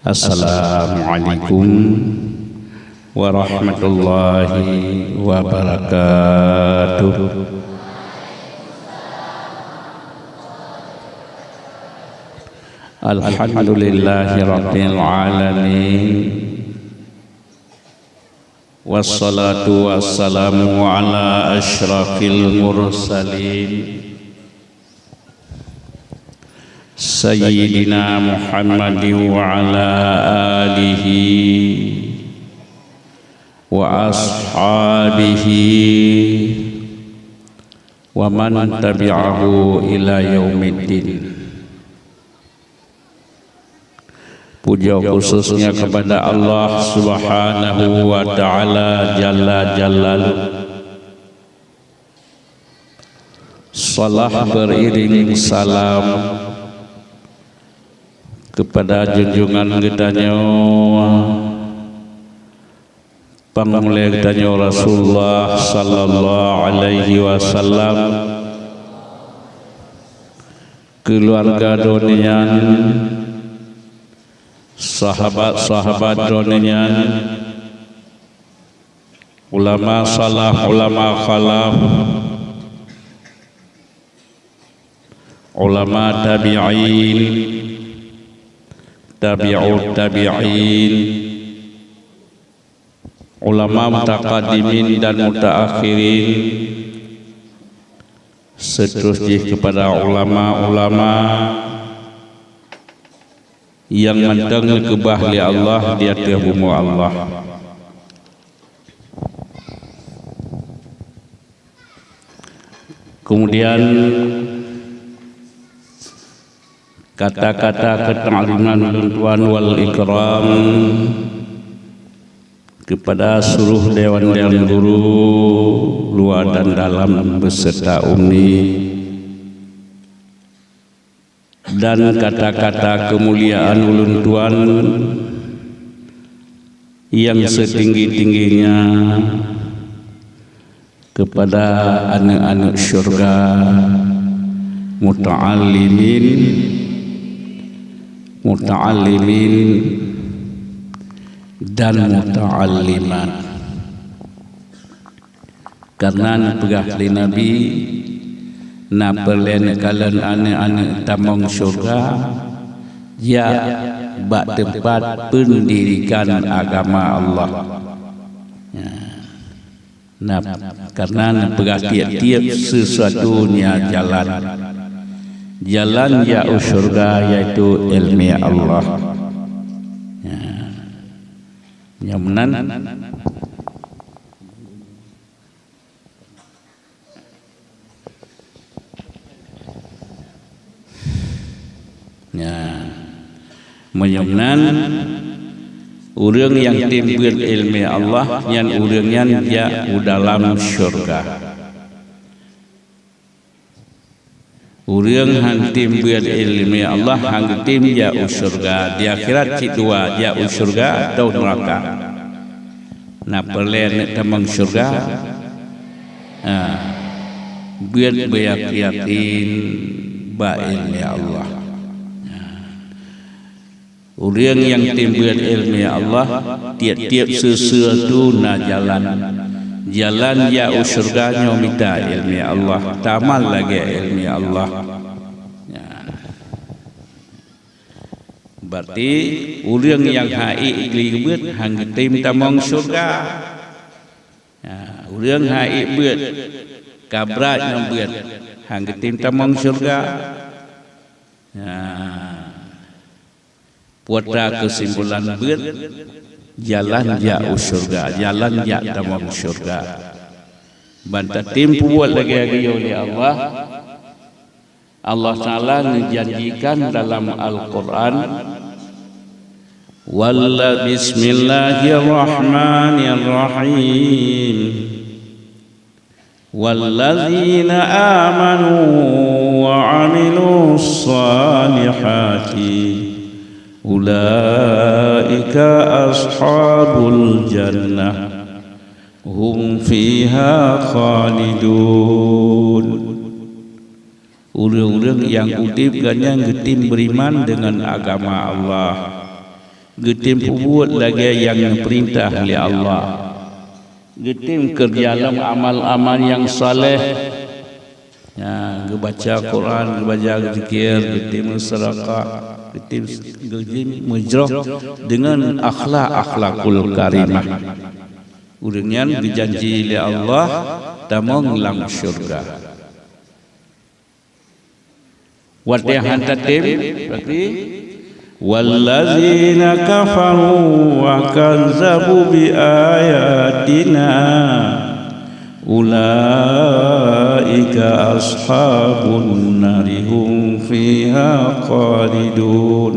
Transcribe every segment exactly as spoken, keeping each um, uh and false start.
Assalamualaikum warahmatullahi wabarakatuh. Alhamdulillahirabbil alamin. Wassalatu wassalamu ala asyrafil mursalin, Sayyidina Muhammadin wa ala alihi wa ashabihi wa man tabi'ahu ila yaumiddin. Puja khususnya kepada Allah Subhanahu wa Ta'ala Jalla Jalaluh. Salah beriring salam kepada junjungan geutanyoe, Pangulee geutanyoe Rasulullah sallallahu alaihi wasallam, keuluwarga droeneuh nyan, sahabat-sahabat droeneuh nyan, ulama salaf, ulama khalaf, ulama tabi'in, tabi'ut tabi'in, ulama mutaqaddimin dan mutaakhirin, seterus jih kepada ulama-ulama nyang mantong geukeubah lé Allah di ateueh bumoe Allah. Kemudian, kata-kata keuta'ziman ulôn tuan wal ikram kepada seluruh dewan-dewan guru luwa dan dalam beserta umi, dan kata-kata keumuliaan ulôn tuan nyang seutinggi-tingginya kepada aneuëk-aneuëk syurga, muta'allimin, muta'allimin, dan muta'allimat. Karena neupeugah lé Nabi, na peureulée neukalon aneuëk-aneuëk tamong syurga, jak bak teumpat peundirikan agama Allah. Ya. Nah, karena neupeugah tieb-tieb sesuatu nya jalan. Jalan jak u syurga yaitu ilmu Allah. Ya. Nyang meunan. Ya. Meunyoe meunan, ureuëng nyang tem beuet ilmu Allah, nyan ureuëng nyan jak u dalam syurga. Ureuëng han tem beuet ilmu Allah, han geutem jak u syurga. Di akhirat cit dua, jak u syurga atau neuraka. Na peureulée neutamong syurga? Ha, beuet beuyakin-yakin bak ilmu Allah. Ha. Ureuëng nyang tem beuet ilmu Allah, tieb-tieb sesuatu na jalan. Jalan jak u syurga nyoe mita ilmu Allah, tamal lagée ilmu Allah. Ya. Berarti ureuëng nyang han ék geubeuet han geutem tamong syurga. Ya, ureuëng han ék beuet, ka brat nyang beuet, han geutem tamong syurga. Ya. Putra keusimpulan beuet, jalan jak u syurga, jalan jak tamong syurga. Ban tatem peubuet lagée geuyue lé Allah, Allah Taala neujanjikan dalam Al-Qur'an, walla-, bismillahirrahmanirrahim. Walladzina amanu wa amilus salihati ulaika ashabul jannah hum fiha khalidun. Ureuëng-ureuëng nyang udeb gobnyan geutem beuriman deungon agama Allah, Geutem peubuet lagée nyang geupeurintah lé Allah. Geutem keureuja lom amal-amal nyang saleh. Ya, geubaca Quran, geubaca zikir, geutem meuseurakah, geutem, geutem meujroh deungon akhlak-akhlakul karimah. Ureuëng nyan geujanji lé Allah tamong lam syurga. Watée han tatem, berarti, "Wallazina kafaru wa kazzabu bi ayatina ulaika ashabun nari hum fiha khalidun."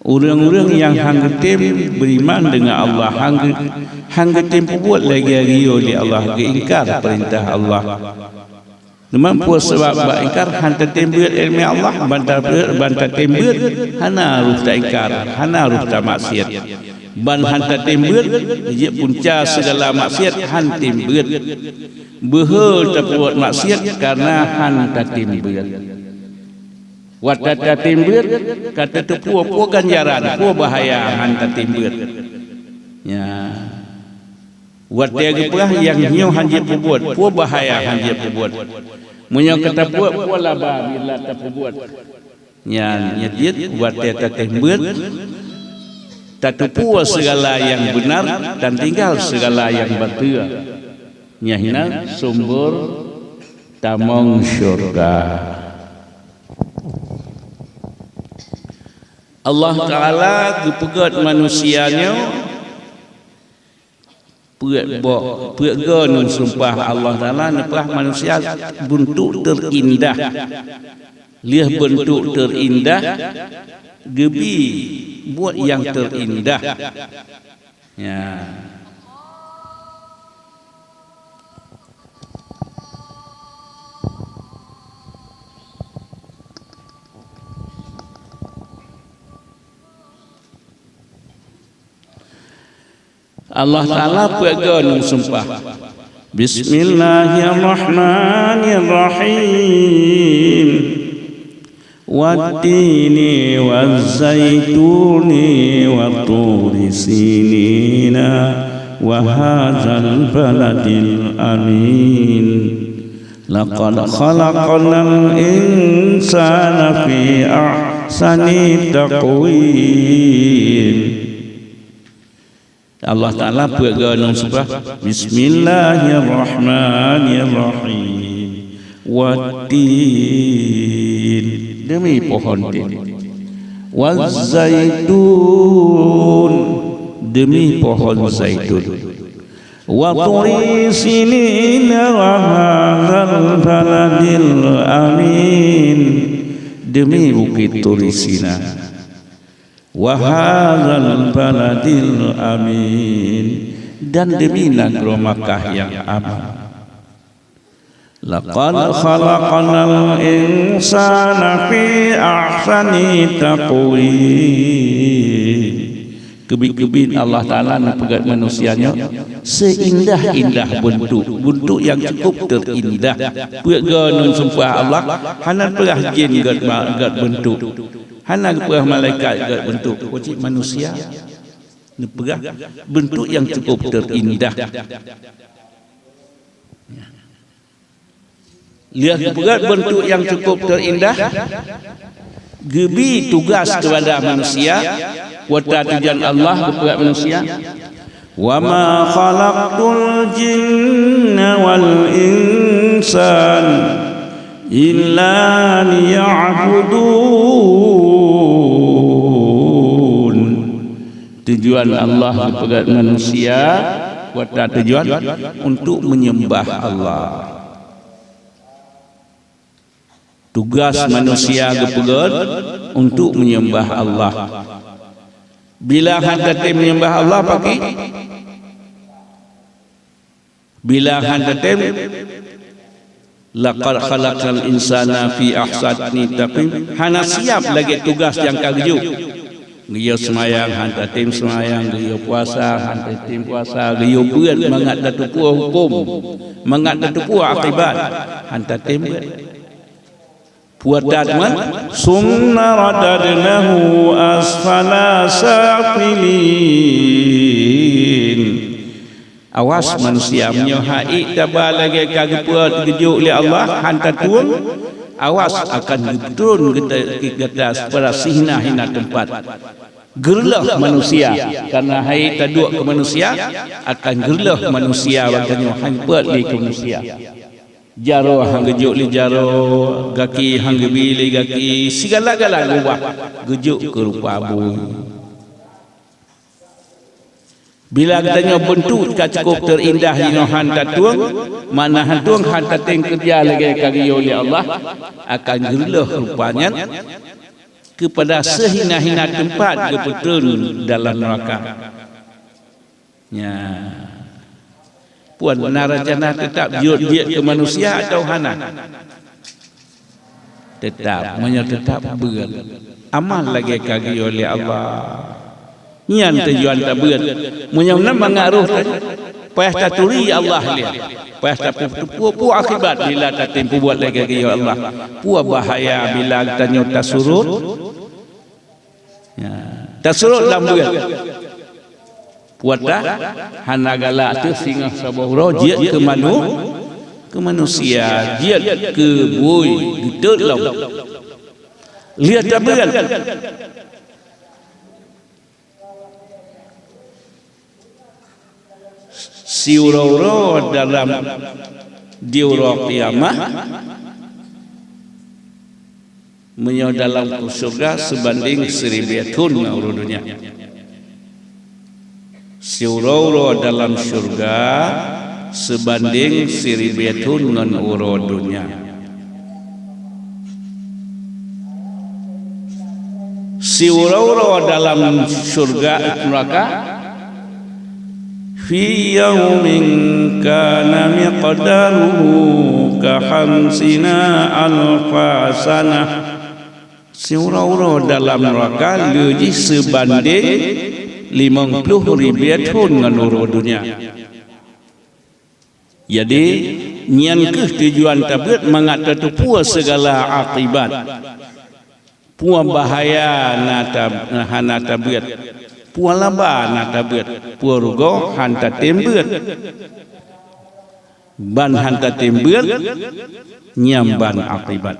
Ureuëng-ureuëng nyang han geutem beuriman deungon Allah, han geu-, han geutem peubuet lagée geuyue lé Allah, geuingkar peurintah Allah. Teuma peue sabab bak ingkar? Han tatem beuet iéleumé Allah, ban ta-, ban tatem beuet hana roh taingkar, hana roh tamaksiet. Ban han tatem beuet, jeuet punca sigala maksiet, han tem beuet. Beuhe tapeubuet maksiet kareuna han tatem beuet. Watée tatem beuet, ka tateupeue peue ganjaran, peue bahaya han tatem beuet. Ya. Watée geupeugah nyang nyoe han jeuet peubuet, peue bahaya han jeuet peubuet. Meunyoe ka tapeubuet, peue laba bila tapeubuet. Nyan, nyan jeuet watée tatem beuet, tateupeue sigala nyang beuna, dan tinggai sigala nyang bateue. Nyan hina sumber tamong syurga. Allah Taala geupeugét manusia nyoe peuet boh, peuet goe ngon sumpah. Allah Taala neupeugah manusia beuntuk teurindah. Lheueh beuntuk teurindah, geubi buet nyang teurindah. Ya. Allah Taala peuet goe ngon sumpah. Bismillahirrahmanirrahim. Wattini wazzaituni wa turi sinina wa hadzal baladil amin. Laqad khalaqnal insana fi ahsani taqwim. Allah Taala peuet goe ngon sumpah, "Bismillahirrahmanirrahim. Wattin," demi pohon tin. "Wazzaitun," demi pohon zaitun. "Wa turi sinina wa hadzal baladil amin," demi bukét Turi Sina. "Wa hadzal baladil amin," dan demi nanggroe Makkah nyang aman. "Laqad khalaqnal insana fi ahsani taqwim." Keubiet-keubiet Allah Taala neupeugét manusia nyoe seuindah-indah beuntuk, beuntuk nyang cukup teurindah. Peuet goe ngon sumpah Allah, hana neupeugah jén gét ma-, gét beuntuk. Hana geupeugah malaikat gét beuntuk, keucuali manusia neupeugah beuntuk nyang cukup teurindah. Lheueh geupeugét beuntuk nyang cukup teurindah, geubi tugaih keupada manusia, watée tujuan Allah geupeugét manusia, "Wa ma khalaqtul jinna wal insan illa liya'budun." Tujuan Allah geupeugét manusia, watée tujuan untuk menyembah Allah. Tugaih manusia geupeugét untuk menyembah Allah. Bila han tatem menyembah Allah, pakri? Bila han tatem, "Laqad khalaqnal insana fi ahsani taqwim," hana siab lagée tugaih nyang ka geujok. Geuyue seumayang han tatem seumayang, geuyue puasa han tatem puasa, geuyue beuet mangat tateupeue huköm, mangat tateupeue akibat, han tatem beuet. Puatat man, "Tsumma radadnahu asfala safilin." Awas manusia, meunyoe han ék taba lagée ka geupeuet geujok lé Allah, han tatueng, awas akan geupeutrön gata, gata pada sihina-hina teumpat. Geureuloh manusia, kareuna han ék taduek keu manusia, akan geureuloh manusia bak tanyoe han geupeuet lé keu manusia. Jaroe han geujok lé jaroe, gaki han geubi lé gaki, sigala-gala gubah geujok keu rupa bui. Bila geutanyoe beuntuk ka cukôp teurindah jinoe han tatueng, mana han tueng han tatem keureuja lagée ka geuyue lé Allah, akan geureuloh rupa nyan keupada seuhina-hina teumpat geupeutrön dalam neuraka. Nya. Puan na rencana teutap jeuet-jeuet keu manusia atawa hana? Teutap, meunyoe teutap beuet. Amal lagée ka geuyue lé Allah. Nyan tujuan tabeuet. Meunyoe na mangat roh tadi, payah taturi Allah lé. Payah tapeutupeue peue akibat bila tatem peubuet lagée geuyue Allah. Peue bahaya bila tanyoe tasurot? Ya, tasurot lam beuet. Puata hana galak teuh singoh saboh uroe jeuet keu manu-, keu manusia, jeuet keu bui, geutôt lom. Lheueh tabeuet. Siuroe-uroe dalam di uroe kiamah, meunyoe dalam syeuruga seubandéng siribée thon ngon uroe donya. Siuroe-uroe dalam syeuruga seubandéng siribée thon ngon uroe donya. Siuroe-uroe dalam syeuruga, neuraka, fi yaumin kana miqdaruhu ka khamsina alfa sanah. Siuroe-uroe dalam neuraka le jih seubandéng limong ploh ribée thon ngon uroe donya. Jadi, nyan kheueh tujuan tabeuet mangat tateupeue sigala akibat. Peue bahaya na ta-, hana tabeuet, peue laba na tabeuet, peue rugoe han tatem beuet. Ban han tatem beuet, nyan ban akibat.